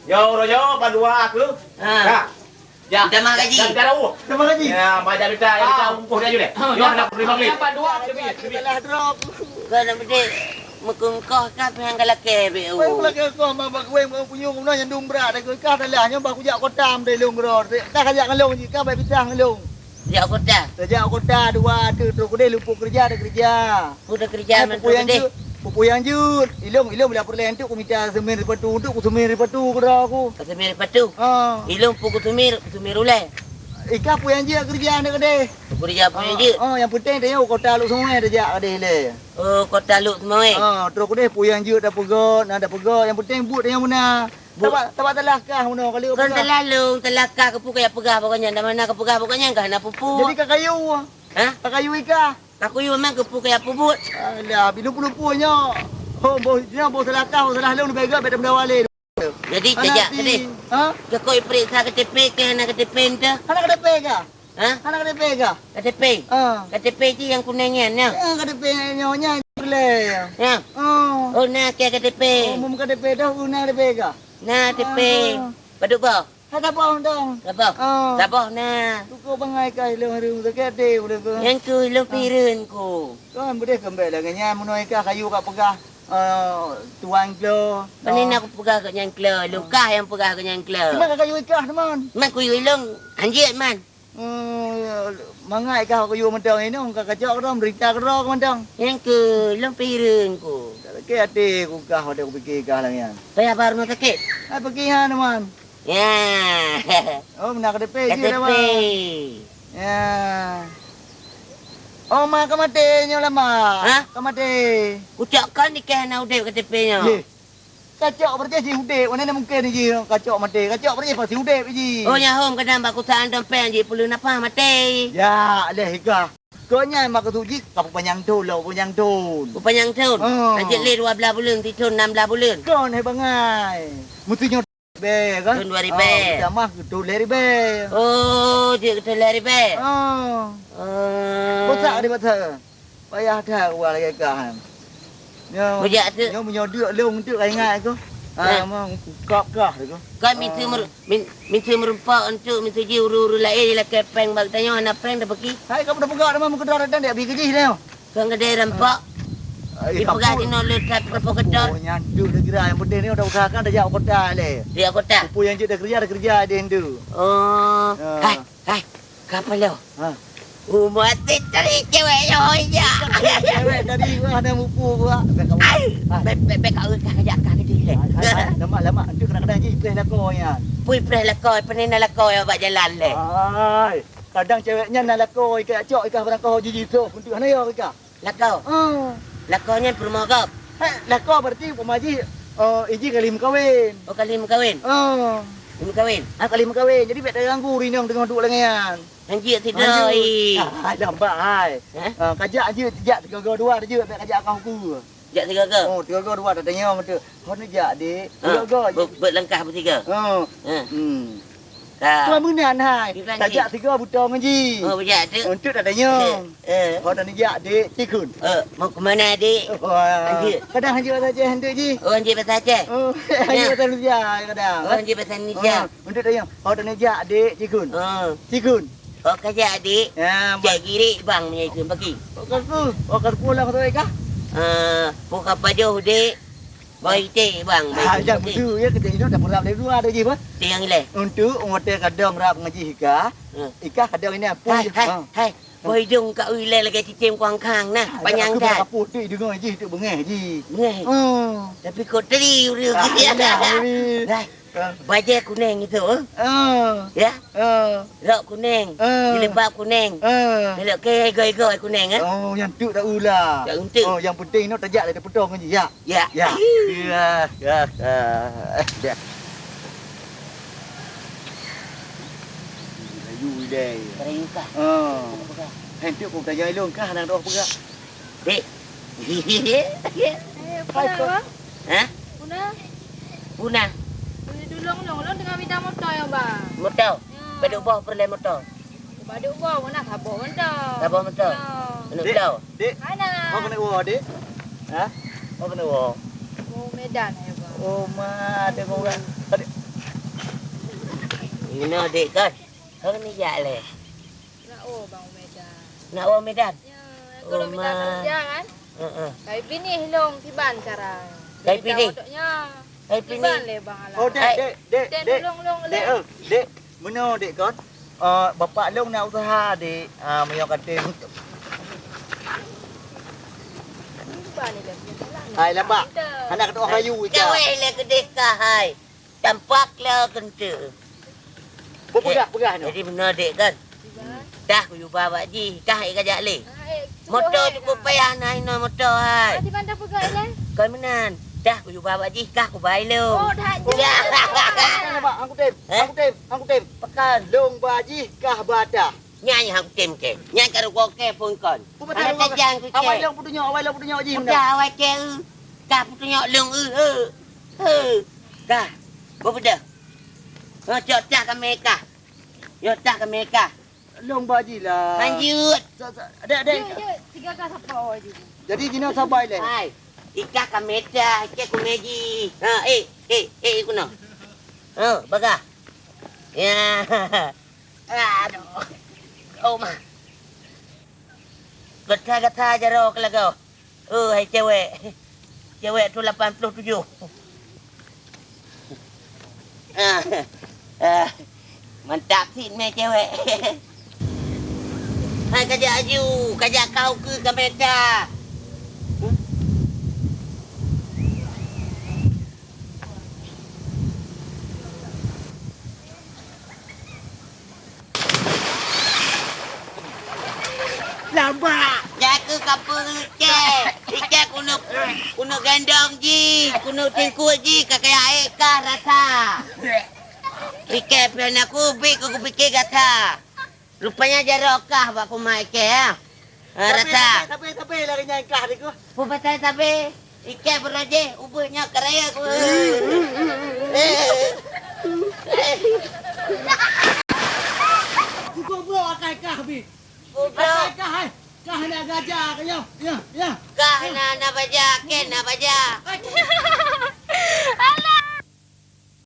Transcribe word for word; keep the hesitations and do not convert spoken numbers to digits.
Nyoe uroe nyoe bandua keuh. Ha. Ka. Ya. Tamah gaji. Dah, dah, dah, oh. Tamah gaji. Ya, macam kita, yang kita Ah. Ungkuh dia je deh. Ha, Nyoe ya. Nak beli bangli. Yang bandua, lebih, lebih. Salah drop. Kau nak berdek, meukeungkoh kah pih hang galakée beu. Weh, galakée kah, mak bak weh, mak punyueng guna nyandung berat, dah kah dah lah, nyoe bah kujak kota, meutai lôn keudroe. Kah kajak ngon lôn jih, kah bai pisah ngon lôn. Jak kota. Tajak kota dua tu, trok keudeh lupuk keureuja, ada keureuja. Ku ada keureuja. Ai, man pupu trok nyang keudeh. Jeuet, pupu nyang jeuet. Ilong, ilong bila peureulèe tu ku mita semen ripatu, tu ku semen ripatu keudroe ku. Ka semen ripatu? Ha. Ilong pu ku semen, ku semen ulèe. Ikah pu nyang jeuet keureuja ni keudeh. Keureuja pu nyang jeuet? Ha, ha, nyang penting tayue kota Lhokseumawe tajak keudeh lé. Oh, kota Lhokseumawe. Ha, trok keudeh pu nyang jeuet dah peugöt, na dah peugöt. Nyang penting buet tayue meunan. Bu- Tabak, tabak teulakah meunoe kali Kon peugah. Teulak lôn, teulakah keupeue kajak peugah bak gobnyan, dan mana keupeugah bak gobnyan kah na pupu. Jadi ka kayu. Ha? Ka kayu ikah. Ka kayu memang keupeue kajak peubuet. Alah, bi lumpur-lumpur nyoe. Ho, boh, nyoe boh seulakah, boh salah lôn, bèk gèt, bèk tameudawa lé. Jadi, anak tajak ti-, tadi. Ha? Keu koi periksa K T P, keu hana K T P ente. Hana K T P kah? Ha? Hana K T P kah? K T P. Ha. K T P cit nyang kunèng nyan, nyan. Eh, K T P nyoe nyan peureulèe. Nyan. Oh. Oh, na keu K T P. Oh, meum K T P dah, oh, na K T P kah? Na K T P. Ah. Padub boh? Ka saboh dong. Saboh? Ah. Saboh na. Tuku bangai kah ilong hareuem sakét até ulôn ku. Nyan keuh ilong pireuen ku. Kan beudeh keumbèk lagèe nyan, meunoe kah kayu ka peugah, eh, tuan klo. Pane na kupeugah keu nyan klo, ilong kah nyang peugah keu nyan klo. Teuma ka kayu ikah teuma. Man kuyu ilong hanjeuet man. Hmm, mangat kah kuyue mantong inong ka kacok keudroe, meurita keudroe mantong. Nyang keu lôn pireuen ku. Tak sakét até ku kah watèe kupike kah lagèe nyan. Payah bak rumoh sakét? Hai peuki han, Man. Ya. Oh, meunan K T P jih lah, Man. K T P. Ya. Oh, Ma ka maté nyoe lah, Ma. Hah? Ka maté. Kucok kon dikeh hana udép K T P nyoe. Yeh. Kacok berarti si udép, mana na mungkin ji kacok maté. Kacok berarti pasti udép ji. Oh, nyahom kadang bak kusaan dompet ji, peuleueh nafah maté. Ya, leh ikah. Kau nyan maksud jih ka peupanyang thon lah, peupanyang thon. Peupanyang thon? Oh. Ka jeuet lé dua blaih buleuen, sithon nam blaih buleuen. Kon hai bangai. Mesti nyoe ribèe kan? Thon dua ribèe. Oh, tamah keu thon lhèe ribèe. Oh, jeuet keu thon lhèe ribèe? Oh. Oh. Bosak di bosak. Payah that uroe lagèe kah nyan. Nyoe, Bujak tu. Nyoe meunyoe duek lôn tu ka ingat aku. Ah, eh. Memang kukab kah tu. Kan miseue mer-, min-, miseue meurumpok untuk miseue jih ureueng-ureueng laén lakèe péng bak tanyoe hana péng dah peuki. Hai kamu dah peugah nama meukeudroe datang dia bagi jih dah. Kan keudeh rampok. Ah, eh, dipeugah kamu. Jinoe le that provokator. Oh, nyan tu dah kira yang penting ni udah usahakan dah jak kota le. Dia kota. Apa yang cik dah kerja, dah kerja dia tu. Oh. Ah. Hai. Hai, kapalo. Ha. Umat tadi cewek nyoe ija. Cewek tadi wah ada mupu gua. Ai, bek bek bek kau kah jak kah gede le. Hai, hai, hai, lemak lemak. Entu kadang-kadang ji ipreh lakoe nyan. Pui ipreh lakoe, penena lakoe bak jalan le. Hai, kadang cewek nyan na lakoe ikah cok ikah barang kau jiji tu. Entu hana yo ikah. Lakoe. Ah. Lakoe nyan peurumoh gob. Heh, lakoe berarti umpama jih, eh, iji kali meukawen. Oh, kali meukawen? Ah. Kali meukawen? Ah, kali meukawen. Jadi bèk taganggu rinong teungoh duek lagèe nyan. Hanjeuet sidroe. Hanjeuet. Ah, lambat hai. Hah? Ah, kajak hanjeuet, jak tiga-tiga dua hanjeuet, bèk kajak akang ukeue. Jak tiga-tiga? Oh, tiga-tiga dua tatanyong tu. Hon jak, Dik. Ah, tiga-tiga. Be-, beuet langkah bertiga. Ah. Ah. Hmm. Ka. Tuan meunan hai. Di Perancis. Tajak tiga butong ji. Oh, bujak tu. Untuk tatanyong. Eh, eh. Ho tanijak, Dik, cikun. Eh, mau ke mana, Dik? Wah. Anjir. Kadang hanjeuet bahasa Aceh hantu ji. Oh, hanjeuet bahasa Aceh? Oh, ya. Hanjeuet bahasa Indonesia kadang. Oh, hanjeuet bahasa Indonesia. Oh, untuk tanyong. Ho tanijak, Dik, cikun. Oh. Cikun. Oh, kajak, Dik. Ya, cek girik bang punya itu bagi. Oh, kaku. Oh, kaku lah kata kah? Eh, buka pajoh, Dik. Boy teh, bang, boy teh. Ah, jangan begitu, ya, kita hidup dah berap dari luar dah, Ji, bah. Tiang ilai. Untuk ngotai kadang rap ngaji hika, hmm, hika kadang ini apa? Hai, hai, hai. Boy dong kat ulai lagi cicim kuang kang nah, panyang dah. Aku dah kaput tu, dengar, Ji, tu bengeh, Ji. Bengeh? Hmm. Tapi kau teri, udah. Ah, iya, Ji. Hai. Bajèe kunèng itu, eh? Ah. Ya? Ah. Rok kunèng, ah, jilbab kunèng. Ah. Lelok ke ego-ego kunèng, eh? Oh, nyang tu tak ulah. Tak untuk. Oh, yang penting nak tajak dari petong je, ya? Ya. Ya. Ya, ya, ya. Ya. Rayu deh. Rayu kah? Ah. Apa kah? Hentuk kau tajak ilong kah nak doh peugah? Dek. Eh, puna, Bang? Hah? Puna? Puna. Boleh tulông lôn, lôn teungoh mita moto ya, Bang. Moto? Ya. Padub boh peureulèe moto? Padub boh, mana saboh moto. Saboh moto? Ya. Aneuk bloe? Dek. Hana. Mau kena uwa, Dek? Hah? Mau kena uwa? Oh, Medan ya, Bang. Oh, ma, ada orang. Adik. Inoe dek kan? Hong ni jak leh. Nak oh bang Medan. Nak oh Medan? Ya, aku Oh, Medan ma. Kerja kan? Heeh. Tapi bini long kiban cara. Tapi bini. Hai pini. Kiban leh bang alah. Oh, dek, Hai. Dek, dek, Dek, dek. Tolong long Dek, leh. Eh, dek. Meunoe dek kon. Eh, bapak long nak usaha dek. Ah, meunyoe kata Kiban ni leh. Hai labak. Anak ketua rayu ika. Kawai leh keudeh kah hai. Tampak le kente. Peugah, peugah nyoe. Jadi beuna dek kan? Dah kuyuba bak jih, dah ék kajak lé. Moto cukup payah na inoe moto hai. Di mana peugah ilai? Kon meunan. Dah kuyuba bak jih, kah kubai lé. Oh, dah. Angkutem, angkutem, angkutem. Pakan. Long bak jih kah bata. Nyan nyang tem ke. Nyan ka rugoe ke phon kon. Bukan tajang ke. Awai long peutunyok, awai long peutunyok jih. Udah awai ke. Kah peutunyok long. Kah. Boh pedah. Ha, cok tah kami kah. Yo tah kami kah. Long baji lah. Lanjut. Dek, dek. Tiga kah sapa awai jih. Jadi jinoe sabai leh. Hai. Ikah kami tah, ikah kumeji. Ha, eh, eh, eh, kuno. Ha, bagah. Ya. Aduh. Oh, ma. Gata-gata jaroe keulagoe. Oh, hai cewek. Cewek tu lapan puluh tujuh. Ah, ah, mantap sit meh cewek. Hai kajak aju, kajak kau ke kameta. Lambak. Jaku kapung iké. Iké keuneuk, keuneuk gendong jih, keuneuk tingkut jih, ka kaya ék kah rasa. Iké pian aku, bit ku kupike gata. Rupanya jaroe kah bak kuma iké, ya. Ha, rasa. Tapi, tapi, tapi, lari nyan kah, Diku. Peue pasai sabe? Iké beurojéh, ubeut nyoe keuraya ku. Cukup brok akai kah, Bi. Cukup brok. Akai kah, hai. Kah na gaja, ya, ya, ya. Kah na, na baja, ken na baja. Hai.